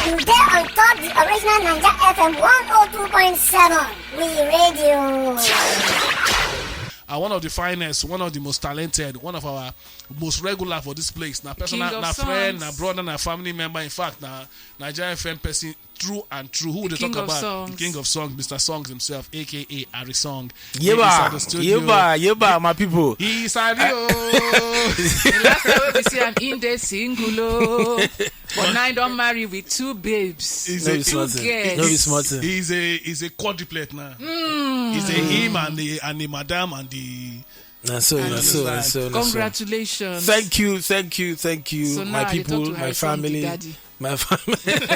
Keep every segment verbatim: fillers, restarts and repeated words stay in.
You dey on top the original Naija F M one oh two point seven. We radio. And one of the finest, one of the most talented, one of our most regular for this place. Na personal, King of na friend, na songs. Brother, na family member. In fact, na Naija F M person through and through. Who we dey King talk of about? Songs. The king of songs, Mister Songs himself, A K A Harry Song. He is at Yeba, the studio. yeba, yeba, my people. He is Harry. Oh. The last time we see am in the single, oh. But now he don marry with two babes. He's No a, be small thing. Yes. No be small thing. He's a he's a quadruplet now. He's a him and the and the madam and the Na so, na so, na so, na so. Congratulations. Thank you, thank you, thank you, So now my I dey talk people, to my Harry Song family, daddy. my family.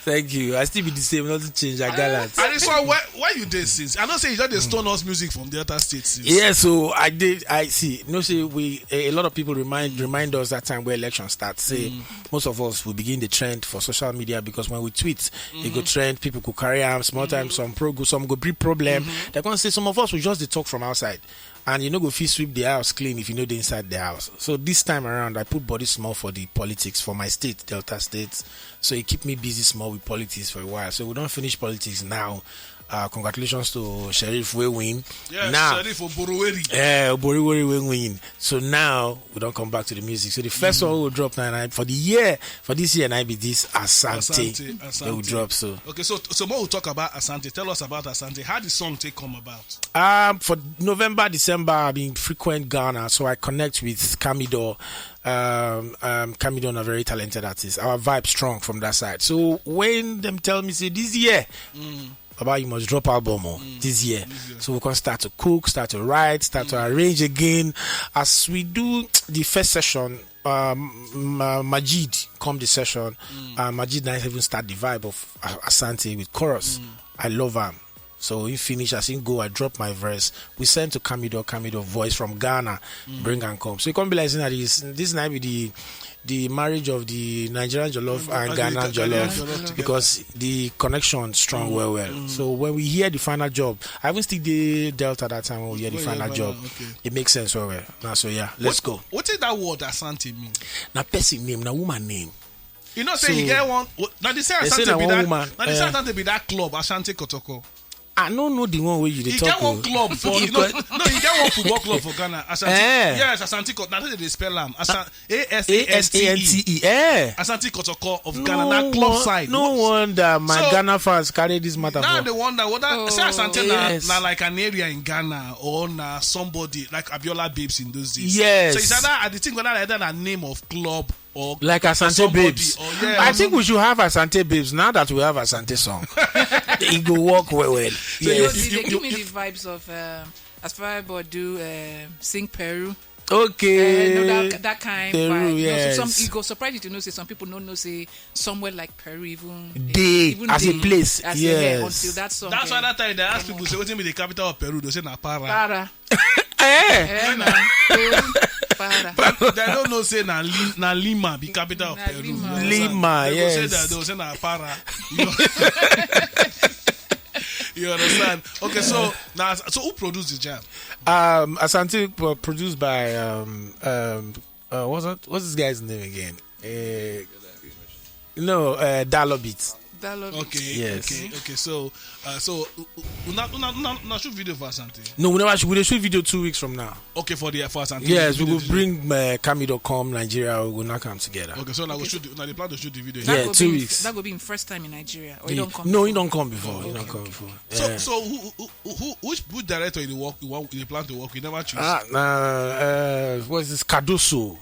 Thank you. I still be the same, nothing change. I gallant. And this one, where, where you dey since? I know say you just dey stone us music from the other states since. Yeah, so I did. I see. You know, say we a, a lot of people remind remind us that time where election starts. Say most of us will begin the trend for social media because when we tweet, it go trend. People could carry arms. Small time, some pro go, some go bring problem. They're gonna say some of us will just dey talk from outside, and you know go fit sweep the house clean if you know the inside the house. So this time around, I put body small for the politics for my state, Delta State. So it keep me busy small with politics for a while. So we don't finish politics now. Uh, congratulations to Sheriff wey win. Yes, Now, Sheriff Oboroweri. eh, Oboriwori wey win. So now we don't come back to the music. So the first one we will drop now, and I, for the year, for this year, and I be this Asante. Asante, They will Asante. Drop so. Okay, so so more we talk about Asante. Tell us about Asante. How the song take come about? Um, for November, December, I've been frequent Ghana, so I connect with Kamido. Um, um, Kamido, a very talented artist. Our vibe strong from that side. So when them tell me say this year, Baba, you must drop album oh, this year. So we can start to cook, start to write, start to arrange again. As we do the first session, um, Ma- Majid come the session. Uh, Majid now even start the vibe of uh, Asante with chorus. I love him. So he finish as he go, I drop my verse. We send to Kamido, Kamido voice from Ghana, bring and come. So it come be like saying that this this night be the the marriage of the Nigerian jollof and Okay, Ghana Italian jollof jollof together. Because the connection strong well well. So when we hear the final job, I even still dey Delta that time when we hear the Oh, yeah, final final, job. Okay. It makes sense well well. Now so yeah, let's go. What is that word Asante mean? Na person name, na woman name. You know, say So- you get one. Now they say They say Asante na be one that. woman, Now they say eh. Asante be that club, Asante Kotoko. I don't know the one where you dey You talk. get one Oh. club for You you know, got- no, you get one football club for Ghana. Asante. Eh. Yes, Asante Kotoko. Now they spell am. Asa- A S A S A N T E. Eh. Asante Kotoko of No Ghana. That club won- side. No wonder my So- Ghana fans carry this matter Now for. They wonder whether Oh. say Asante na, Yes. na like an area in Ghana or na somebody like Abiola Babes in those days. Yes. So it's either I dey think whether either na name of club or Like Asante somebody Babes. Or, yeah, I think we should have Asante Babes now that we have Asante song. It go work well well. you- Yes. They you- give you- me the vibes of um, Aspire Bodu, um, Sing Peru. Okay. Eh, no, that, that kind Peru, vibe. You know, so some yes. E go surprise you to know say some people don't know say somewhere like Peru even Dey even as a dey place, as a- yes. Until that song. That's eh, why that time they ask people say wetin be the capital of Peru, they say na Para. Para. Eh. Eh, na. Eh, Para. They don't know say na, Li- na Lima be capital of Na Peru. Lima. You understand? Lima, They go say yes. that they go say na Para. You know? You understand? Okay, so now so who produced the jam? Um, Asante pro- produced by um um uh, what's that? What's this guy's name again? Uh, no, uh, Dallo Beats. Dallo Beats. Okay. Yes. Okay. Okay. So, uh, so una una una una shoot video for Asante. No, we never shoot. We dey shoot video two weeks from now. Okay, for the for Asante. Yes, we Video will to- bring uh, Kamido come Nigeria. We will knock am together. Okay, so now we shoot. The, now they plan to shoot the video. Yeah, Go two be, weeks. That go be in first time in Nigeria. Or you don't come. No, Before? he don't come before. He Okay, don't come okay. Before. So Yeah. so who who who who which booth director you dey work you, want, you plan to work with? You never choose. Ah, nah, uh, what's this? Cardoso.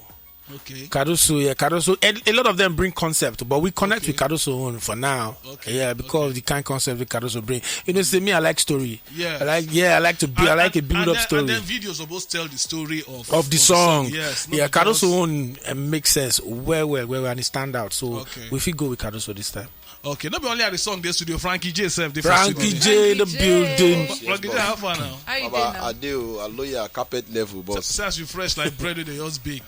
Okay. Cardoso, yeah, Cardoso. A, a lot of them bring concept, but we connect Okay. with Cardoso own for now. Okay, Yeah, because of the kind concept that Cardoso bring. You know, say me, I like story. Yes. I like, yeah, I like to be, I like a And- build and up then- story And then videos supposed to tell the story of of the song. Yes. Not Yeah, because- Cardoso own uh, makes sense well, well, well, well, and it stand out. So Okay. we fit go with Cardoso this time. Okay, not be only at the song dey studio. Frankie J sef dey for Frankie studio. J, the Frankie J. building. Frankie J, how far now? How you dey Baba, now? I dey o, I low your carpet level, So, but so as you fresh like bread wey dey just bake.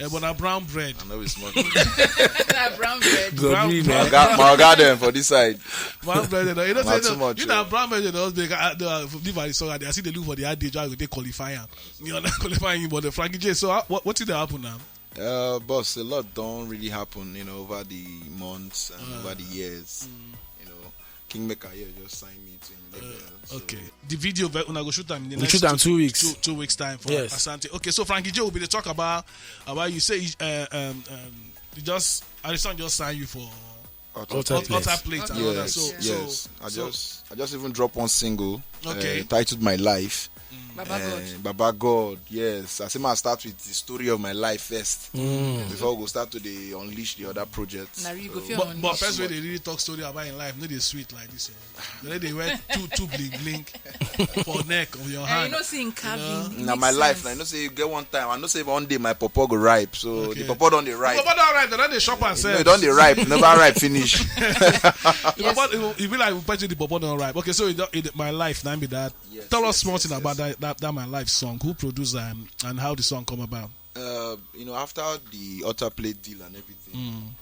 Eh, but na brown bread. I know it's small. That brown bread. Godwin, Brown- eh? My oga, my oga dem for this side. Brown bread, you know, you know Not say too much, you na oh. brown bread wey dey just bake. I, I, I, leave am so I see they look for the hard day, just go take qualify am. You know, qualify him, but the Frankie J. So uh, what what did happen now? Uh, boss, a lot don't really happen, you know, over the months and over the years. You know, Kingmaker here just signed me to him label. So. Okay. The video, ve- una go shoot am in the We next shoot am two, two weeks. Two, two weeks time for Yes. Asante. Okay, so Frankie J will be the talk about about you say uh, um um you just Harrison just signed you for Utter Ut- Plate. Utter Plate and all that. Yes, So, yes. so, I so just I just even dropped one single Okay. uh, titled "My Life." Baba God. Uh, Baba God, yes. I say I start with the story of my life first before we go start to dey unleash the other projects. Na you go So- fit But, but unleash. Person wey dey really talk story about im life no dey sweet like this. Oh. They dey wear two two bling bling for neck of your And you hand. Know, see in cabin. Na Makes my life sense. Now. You know, say you get one time. I know, say one day my pawpaw go ripe. So Okay. The pawpaw don dey ripe. Pawpaw don ripe. They don dey shop and You know, sell. It don dey ripe. Never ripe finish. The pawpaw, you, you be like, you bet you the pawpaw don ripe. Okay, so it, don- it, my life now be that. Yes, Tell us yes, small yes, thing yes. about that, that that my life song. Who produced am and how the song come about? Uh, you know, after the Utter Plate deal and everything,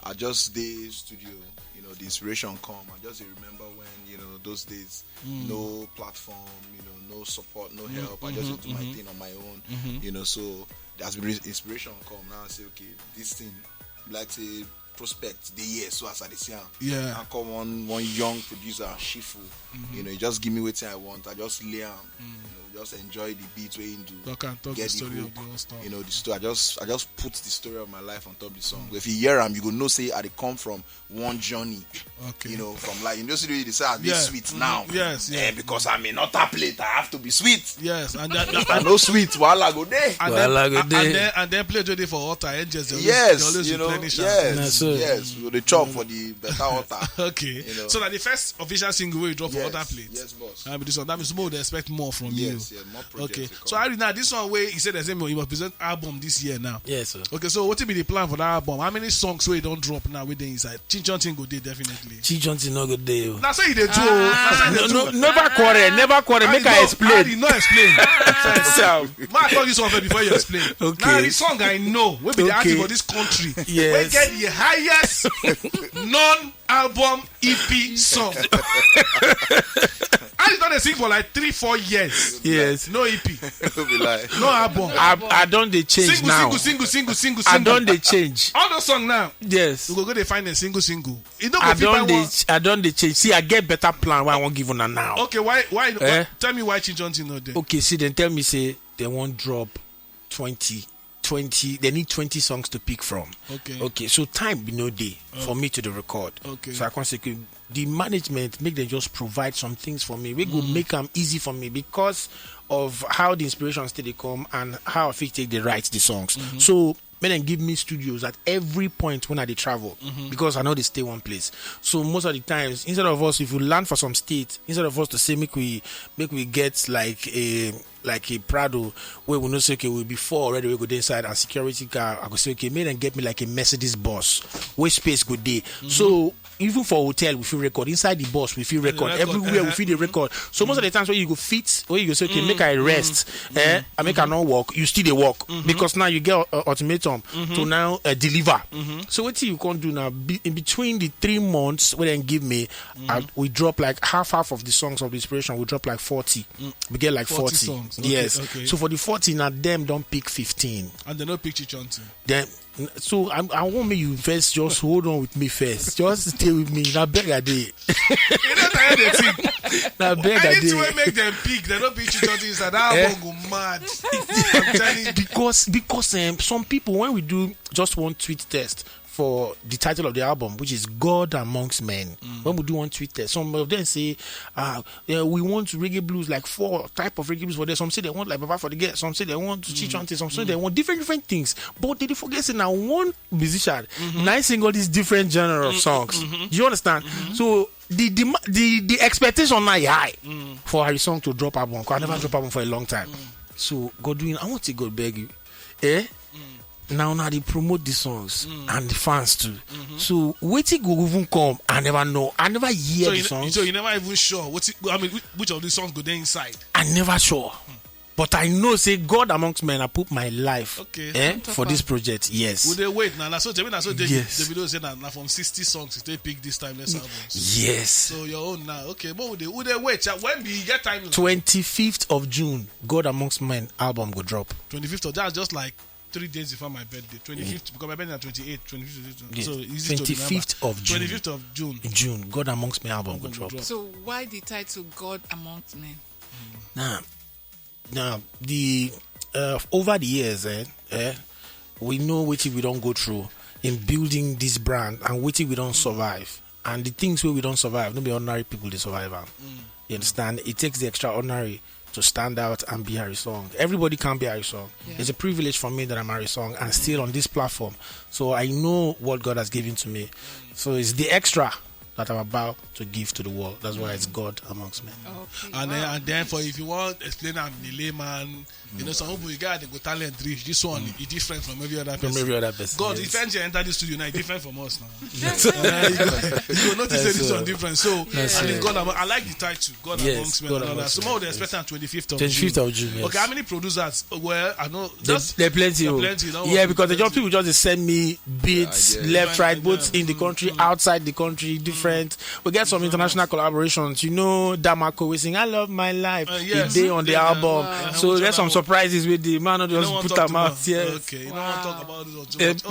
I just dey studio. You know, the inspiration come. I just dey remember when, you know, those days, no platform, you know, no support, no help. I just dey do my thing on my own. You know, so that's been inspiration come. Now I say, okay, this thing, like say prospect dey here. So as I dey see am, Yeah. I come one one young producer, Shifu. You know, he just give me wetin I want. I just lay am. You know, just enjoy the beat wey he do. Talk and talk Get the the story hook. Of the whole stuff. You know, the story. I just I just put the story of my life on top the song. If you hear am, you go know say I dey come from one journey. Okay. You know, from like you know, see the way they say I dey Yeah. sweet Mm, now. Yes, Eh, yes. Because I'm in Utter Plate, I have to be sweet. Yes, and that, If I no sweet, wahala go dey. And Wahala then, go and, dey. and then and then play today for Utter angels. They always, Yes, they always you know, replenish am. yes, Na so. yes. We dey chop for the better Utter. Okay. You know. So that the first official single wey you drop for Yes, Utter Plate. Yes, boss. Uh, be this one. That means more would expect more from Yes, you. yeah, more projects Okay. to come. So I read now this one where he said the same you must present album this year now. Yes, sir. Okay, so what will be the plan for that album? How many songs wey you don drop now wey dey inside? Chinchon thing go dey definitely. Chinchon thing no go dey. Oh. Na so you dey do. Oh. Na so you dey No, do. No, never quarrel, never quarrel. Make I, I know, explain. I did not explain. Sir. Ma, I told you something before you explain. Okay. Now the song I know wey be the Okay. artist for this country. Yes. Wey get the highest non-album E P song. I don dey sing for like three, four years. Yes. No E P. No be lie. No album. I, I don dey change Single, now. single, single, single, single, I single. don dey change. All those songs now. Yes. We go go dey find a single, single. You know, I go fit buy don dey. one. I don dey change. See, I get better plan wey I wan give una now. Okay, why, why, Eh? why? Tell me why Chinchon thing no dey. Okay, see, dem tell me say dem wan drop twenty, twenty. They need twenty songs to pick from. Okay. Okay, so time be no dey for me to the record. Okay. So I come say, okay, the management make them just provide some things for me. We go make am easy for me because of how the inspiration still dey come and how I fit take dey write the songs. So make dem give me studios at every point when I dey travel because I no dey stay one place. So most of the times, instead of us, if we land for some state, instead of us to say make we make we get like a like a Prado where we know say okay we before already we go dey inside and security car, I go say okay make dem get me like a Mercedes bus where space go dey. So even for hotel we fit record, inside the bus we fit record, record, everywhere we fit dey record. So most of the times when you go fit, when you go say okay make I rest, eh, I make I no work, you still dey work because now you get uh, ultimatum to now uh, deliver. So wetin you can do now be, in between the three months wey dem give me, I, we drop like half half of the songs of the inspiration. We drop like forty. We get like forty forty. Songs. Okay, yes. Okay. So for the forty, now them don't pick fifteen. And they no pick Chichonti. Then so I, I want me you first just hold on with me first. Just stay with me. Now beg I dey. You know that they think. Now beg I dey. Anything wey make them pick, they don't pick Chichonti inside. That eh? One go mad. I'm telling you. Because because um, some people when we do just one tweet test for the title of the album, which is God Amongst Men. Mm. When we do one tweet test, some of them say, uh, yeah, we want reggae blues, like four type of reggae blues for there. Some say they want like Baba for the Girl, some say they want mm. Chichonte, some say mm. they want different different things. But they forget say now one musician mm-hmm. now sing all these different genre of mm-hmm. songs. Mm-hmm. Do you understand? Mm-hmm. So the the the, the expectation now high mm. for Harry song to drop album. I never mm. drop album for a long time. Mm. So Godwin, I want to God beg you, eh? Mm. Now now they promote the songs mm. and the fans too. Mm-hmm. So wetin go even come? I never know. I never hear so the you songs. So you never even sure what? I mean, which of the songs go there inside? I never sure. Mm. But I know say God amongst men, I put my life okay. eh, for this project. Yes. Will they wait now? So Jimmy, so David, yes. David say now, now from sixty songs they pick this timeless albums. Yes. So your own now, okay. But will they, will they wait? When we get time? Twenty fifth of June, God amongst men album go drop. Twenty fifth of that's just like three days before my birthday, twenty-fifth, because my birthday is twenty-eighth, twenty-fifth, so easy to remember. Twenty-fifth of June. Twenty-fifth of June. June, God Amongst Men album go Album go drop. drop. So why the title God Amongst Men? Now, now the uh, over the years, eh, eh, we know wetin we don go through in building this brand and wetin we don survive. And the things wey we don survive, no be ordinary people dey survive am. You understand? It takes the extraordinary to stand out and be Harry Song. Everybody can be Harry Song. Yeah. It's a privilege for me that I'm Harry Song and still on this platform. So I know what God has given to me. So it's the extra that I'm about to give to the world. That's why it's God Amongst Men. Okay, And then, wow. And then for if you want explain am in a layman, you know, some people you got the go talent rich. This one is different from every other person. From every other person. God, Yes. If N J enter the studio now, it's different from us now. Uh, you, go, you go notice That's this so- one different. So That's I mean, so- God, Among- I like the title, God Yes, Amongst Men. God And all that. Amongst So Men, more they yes. Expect on twenty-fifth of Twenty-fifth June. Of June. Yes. Okay, how many producers? Well, I know There, just there are plenty. there are Oh. plenty, you know, Yeah, because the plenty. Just people just dey send me beats Yeah, yeah. left, right, both Yeah. in the country, outside the country, different. We get some international collaborations. You know, Damako, we sing "I Love My Life." Uh, yes. It dey on the Yeah, album. yeah. So Yeah. there's some surprises with the man not You just don't put talk them too out. much. Yes. Okay, you don't Wow. want to talk about this one too Eh, much.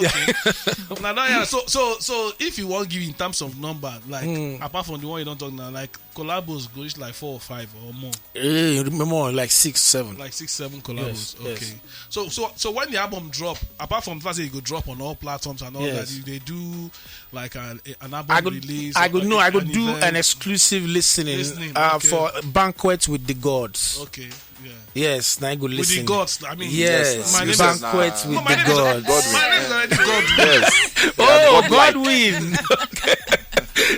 Okay. Now, now, yeah. So, so, so if you want to give in terms of number, like Mm. apart from the one you don't talk now, like collabos go reach like four or five or more, Eh, remember, like six, seven. Like six, seven collabos. Yes, yes. Okay. So, so, so when the album drop, apart from the fact that you go drop on all platforms and all Yes. that, you, they do like an, an album I could, release. I Or could like no, I an could do event. An exclusive listening, Listening, uh, okay. For Banquet with the Gods. Okay. Yeah. Yes, now I go With listen. the gods, I mean, Yes, my name is Banquet Yes, with my the name is, Gods. my name is already God. Yes. Oh, Godlike. Godwin.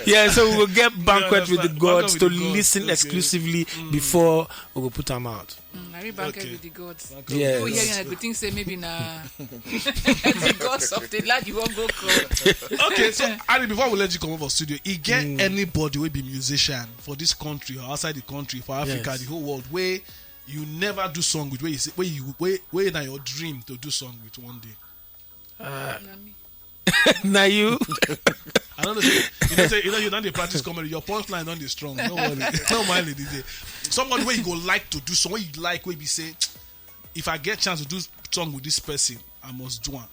Yeah, so we will get Banquet with the understand. Gods Banquet to with the Gods. Listen Okay. Exclusively before we go put them out. Mm, I read Banquet Okay. With the Gods. Yes. Oh, yeah, yeah, I go think say maybe na the gods of the land you won't go call. Okay, so Harry, before we let you come over studio, you get anybody will be musician for this country or outside the country, for Africa, Yes. The whole world, where you never do song with, where you say, where you, where, where na your dream to do song with one day. Now you. I don't know. Say, you know, say, you know, you don't dey practice comedy. Your punchline don't dey strong. No worry. No mind it. Somebody where you go like to do, somewhere you like, where you say, if I get chance to do song with this person, I must do one.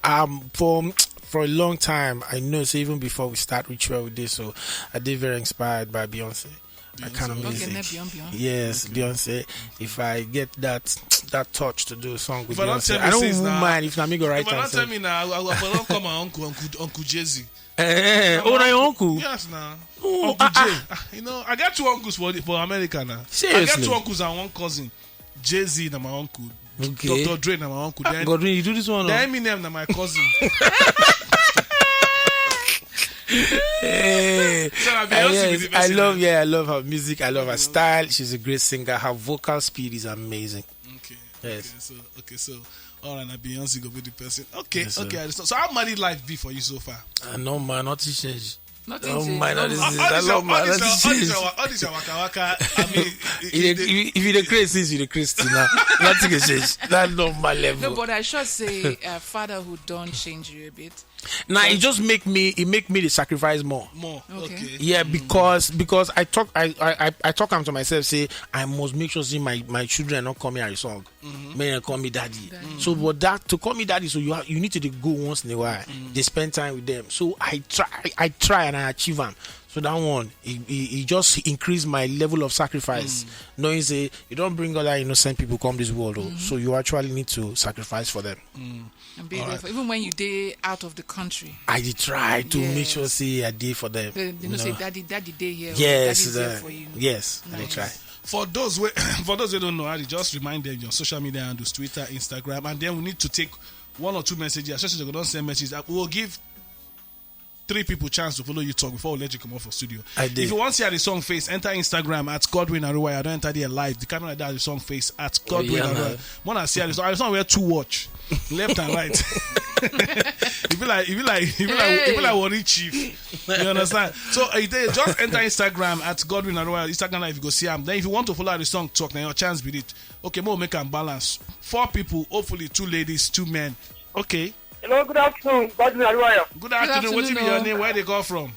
Um, for for a long time, I know. So even before we start Ritual with this, so I did very inspired by Beyonce. I can't Beyonce. miss Okay, it. na Beyonce, Beyonce. Yes, Beyonce. If I get that that touch to do a song with If I don't Beyonce, tell I me don't since even now, mind if Nami go write If I and don't tell say, me now, I, I, I don't call my uncle, uncle, uncle Jay-Z. Eh, oh, na your uncle. Yes, now. Oh, Uncle ah, Jay. Ah, you know, I got two uncles for the, for America now. I Seriously? Got two uncles and one cousin. Jay-Z na my uncle. Okay. Doctor Dre na my uncle. Then, Godwin, you do this one. then Oh. Eminem na my cousin. Hey. So I be Uh, honest yes, with the I person, love, eh? Yeah, I love her music. I love her style. She's a great singer. Her vocal speed is amazing. Okay. Yes. Okay. So okay. So all right, now Beyonce go be the person. Okay. Yes, sir. Okay. I understand. So how married life be for you so far? Uh, no man, nothing change. Nothing Oh change. my, No, that is no. it. All That this, no all man, this, nothing all this, change. all this, waka waka. I mean, it- If you it- dey- if you dey craze since you dey craze till now, nothing go change. That normal level. No, but I should say uh, fatherhood don't change you a bit. Now it just make me it make me the sacrifice more. More. Okay. Okay. Yeah, because because I talk I I I- I talk am to myself say I must make sure say my my children don't call me a song. May they call me daddy. So but that to call me daddy, so you have, you need to dey go once in a while. They spend time with them. So I try I try and I achieve am. So that one, it, it, it just increased my level of sacrifice. Knowing say you don't bring other innocent people come this world, oh, so you actually need to sacrifice for them. And be there for, even when you dey out of the country. I did try to Yes. Make sure say I did for them. They, they you know say know. Daddy, Daddy dey here. Yes, Daddy's there uh, for you. Yes, I did Nice. Try. For those who, for those who don't know, I just remind them your social media handles, Twitter, Instagram, and then we need to take one or two messages. Especially if you don't send messages. Uh, We'll give three people chance to follow you talk before we let you come off for studio. I did. If you want to see how the song face, enter Instagram at Godwin Aruwaya. Don't enter there live. The camera that the song face at Godwin yeah, Aruwaya. man. When I see how the song, I just wear two watch, left and right. If you like, if you like, if you like, if you like Warri Chief, you understand? So uh, they just enter Instagram at Godwin Aruwaya. Instagram live, you go see him. Then if you want to follow the song talk, then your chance be it. Okay, more make and balance. Four people, hopefully two ladies, two men. Okay. Hello, good afternoon, Godwin Aruwaya. Good afternoon. What Afternoon, be your oh. Name? Where they call from?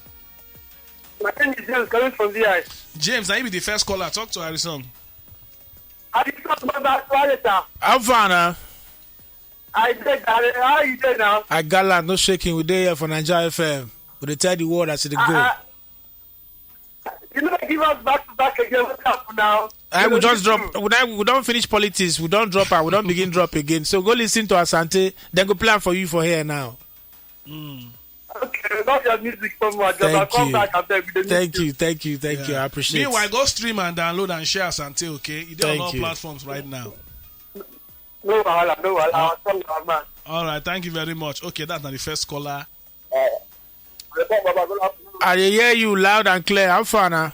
My name is James, coming from V I. James, I be the first caller. Talk to Harrison. I just talk about that later. Havana. I dey, Jare. How you dey now? I gallant, no shaking. We dey here for Naija F M. We dey tell the world as e dey go. Ah, ah. You know, give us back to back again. What happened now? I will just drop. We don, we don finish politics. We don drop am. We don begin drop again. So go listen to Asante. Then go play am for you for here now. Okay, love your music so much. Thank you. Come back and beg with the music. Thank you, thank you, thank you. I appreciate it. Meanwhile, go stream and download and share Asante, okay? E dey on all platforms right now. No wahala, no wahala. Our song, our man. All right, thank you very much. Okay, that's not the first caller. Uh, Baba, good afternoon. I dey hear you loud and clear. How far now?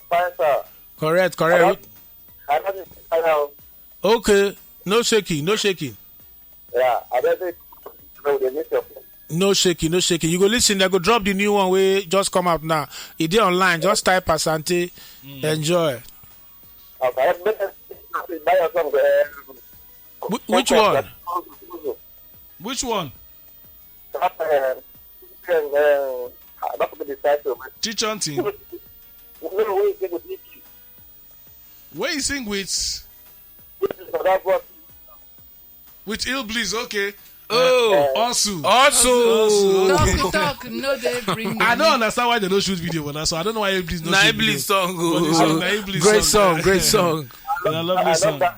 Fine, sir. Correct, correct. I don't, I don't think I know. Okay, no shaking, no shaking. Yeah, I don't think, you know, they miss your phone. No shaking, no shaking. You go listen, they go drop the new one wey just come out now. E dey online. Just type Asante, enjoy. Okay, I better buy your song. Uh, Wh- which one? Which one? That, uh, uh, uh, that could be the title, man. Teach hunting. No, wait, wait, wait, wait. Where you sing with? This is for that boss. With Ill Bliss, okay. Oh. Uh, Osu. Osu. Osu, okay. Talk, talk, no dey bring I don't understand why they don't shoot video for that song. I don't know why Ill Bliss no shoot video. Na Ill Bliss song, oh. But the song, na Ill Bliss song. Great song, great song. Na lovely song. Nice,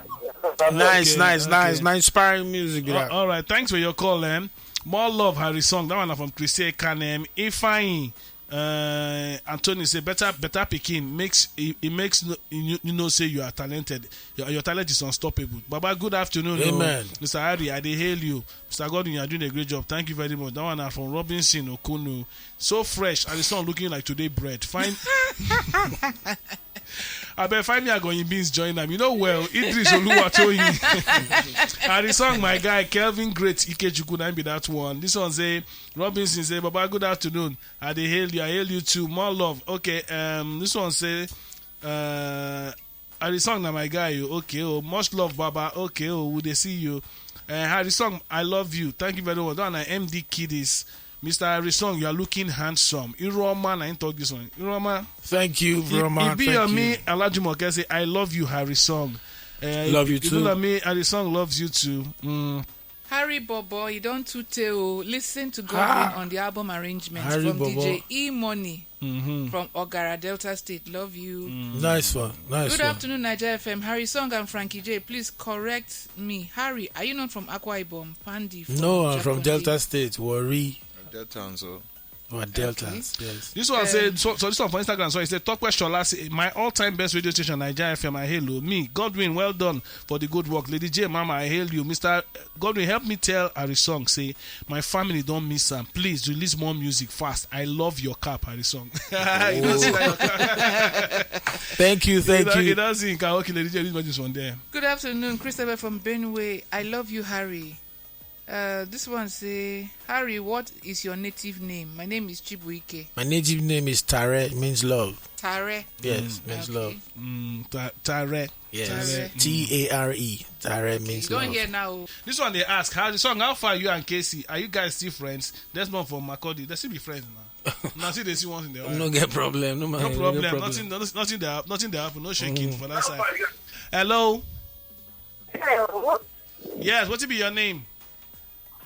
okay, nice, okay. Nice, nice, inspiring music. Uh, all right, thanks for your call, eh? More love, Harry song. That one na from Chrissy Kanem. Ifeanyi, uh, Anthony say better, better pikin makes it, it makes no, you, you know say you are talented. Your, your talent is unstoppable. Baba, good afternoon. Amen. Mister Harry, I dey hail you. Mister Gordon, you are doing a great job. Thank you very much. That one na from Robinson Okunu. So fresh, and the song looking like today bread. Fine. I bet find me Agoyin Beans join them. You know well, Idris Oluwatoyin. And the song, my guy, Kelvin Great, Ikechukwu, na be that one. This one say, Robinson say, Baba, good afternoon. I dey hail you. I hail you too. More love. Okay, um, this one say, uh, Harry song na my guy. Oh, okay, oh, much love, Baba. Okay, oh, we dey see you. Uh, Harry song, I love you. Thank you very much. That na M D Kiddies. Mister Harry song, you are looking handsome. Iroma na him talk this one. Iroma. Thank you, Iroma. Thank you. Ibiyomi Alajumoke say, I love you, Harry song. Uh, love you too. Ibulami, Harry song loves you too. Mm. Harry Bobo, you don too tey o. Listen to Godwin on the album arrangement from D J E Money from Ogara, Delta State. Love you. Nice one, nice one. Good afternoon, Naija F M. Harry Song and Frankie J, please correct me. Harry, are you not from Akwa Ibom? Pandi from Jakonde. No, I'm from Delta State, Warri. Delta and so. Or Deltas, yes. This one said, so, so this one for Instagram, so he said, Tokwe Shola say, my all-time best radio station, Naija F M, I hail you. Me, Godwin, well done for the good work. Lady J, Mama, I hail you. Mister Godwin, help me tell Harry song, say, my family don't miss am. Please release more music fast. I love your cap, Harry song. You don't see that your cap. Thank you, thank you. You don't see karaoke, Lady J, this one there. Good afternoon, Christopher from Benue. I love you, Harry. Uh, this one say, Harry, what is your native name? My name is Chibuike. My native name is Tare. It means love. Tare. Yes, means love. Mm, Ta- Tare. Yes. Tare. T A R E. Tare means love. You don't hear now. This one they ask, how the song, how far you and Casey? Are you guys still friends? There's one from Makurdi. They still be friends now. Now see they see one in the No get problem. No, man, no problem. Nothing, nothing, nothing that, nothing that happen. No shaking for that side. Hello. Hello. Yes, what be your name?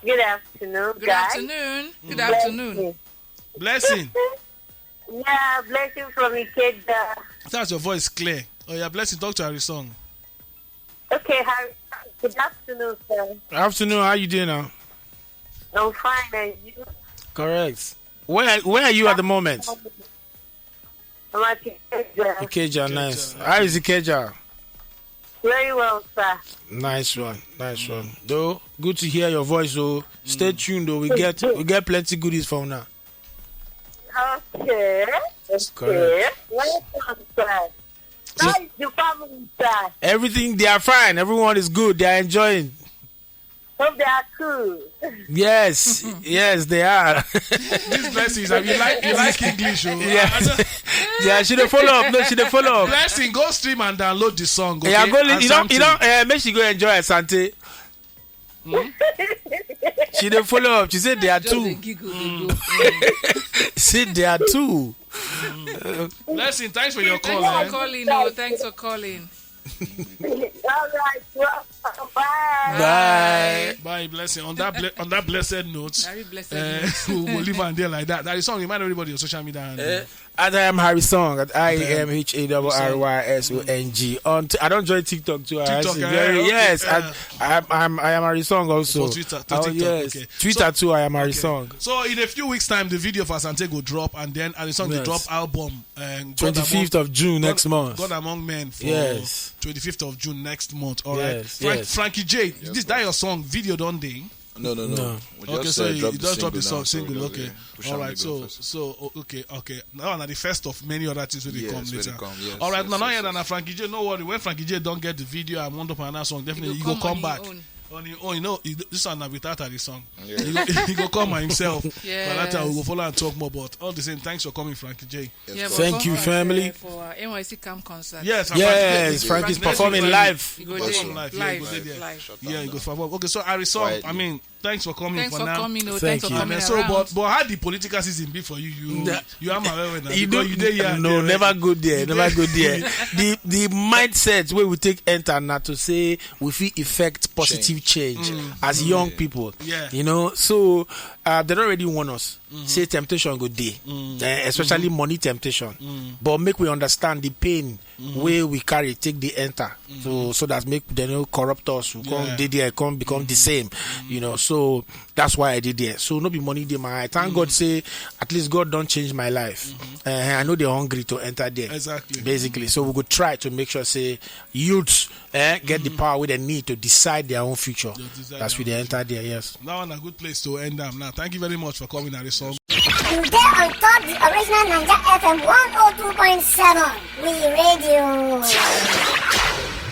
Good afternoon, guys. Good afternoon. Good afternoon. Blessing. Yeah, Blessing from Ikeja. That's your voice clear. Oh yeah, Blessing, talk to Harry song. Okay, Harry. Good afternoon, sir. Afternoon, how you doing now? I'm fine, and you? Correct. Where, where are you at the moment? I'm at Ikeja. Ikeja, nice. How is Ikeja? Very well, sir. Nice one, nice one. Though, good to hear your voice, though. Stay tuned, though. We get, we get plenty goodies from now. Okay. Correct. Okay. Welcome, sir. How is the family, sir? Everything, they are fine. Everyone is good. They are enjoying. Hope they are cool. Yes, yes, they are. This Blessing, you like, you like English, oh. Yeah. Yeah, she dey follow up. No, she dey follow up. Blessing, go stream and download the song, okay? Yeah, go li- you don't, you don't, uh, make she go enjoy Asante. She dey follow up. She said they are two. Said they are two. Blessing, thanks for your call, man. Thanks for calling. Oh, thanks for calling. All right, welcome. Bye. Bye, blessing. On that ble- on that blessed note, Very blessed uh, note. we'll, we'll leave on there like that. That is song. Remind everybody on social media. And, Uh, at I am Harry Song at I M H A R R Y S O N G. On t- I don't join TikTok too. I TikTok, see. eh, Very, okay, yes, uh, I, I'm, I'm I am Harry Song also. For Twitter, to oh TikTok, yes, okay. Twitter So- too. I am Harry okay. Song. So in a few weeks' time, the video for Asante go drop, and then Harry Song the Yes. drop album. And God Twenty fifth Among- of June God- next month. God Among Men for Yes. twenty fifth of June next month. All right, Yes, Frank, yes. Frankie J. This that your song video don't they? No, no, no. No. We Okay, just, so uh, you dropped just drop the now, song so we single. just, Okay, uh, push all am right. go So first. so o- okay, okay. Now na the first of many other things will Yes, come will later. Come, yes, All right, yes, now now yes, yeah, yes. Now Frankie J. No worry, when Frankie J. Don't get the video and want to announce song, definitely He you go go come come on back. His own. On your own, you know, you- this one na without the song. Yeah. He, go, he go come by himself. But that time we go Yes. Follow and talk more. But all the same, thanks for coming, Frankie J. Yeah, but Thank come you, for, family. Uh, for our N Y C camp concert. Yes, Yes, Frankie is performing live. You go Perform there. Live, Live, yeah, you go there. Live. Yeah, you go perform. Okay, so Harry Song, I Quietly. mean, thanks for coming Thanks for for now. Coming. Oh, Thank thanks for you. I coming mean, so, around. but but how the political season be for you? You Nah. You are my way now. You Because don't, you dey here, no, dey never already. go there, You never dey- go there. The the mindset where we take enter now to say we feel effect positive change, as young people. Yeah. You know, so uh, they don't already warn us. Say temptation go day, eh, especially money temptation. But make we understand the pain where we carry take the enter. So so that make they no corrupt us. We come Yeah. dey there, come become the same. You know, so that's why I did there. So no be money dey my eye. Thank God say at least God don't change my life. Eh, I know they're hungry to enter there. Exactly. Basically, so we go try to make sure say youths eh, get the power where they need to decide their own future. They decide That's their where they own enter there. Yes. That one a good place to end up now. Thank you very much for coming, Harry Song. You dey on top the original Naija F M one oh two point seven. We radio.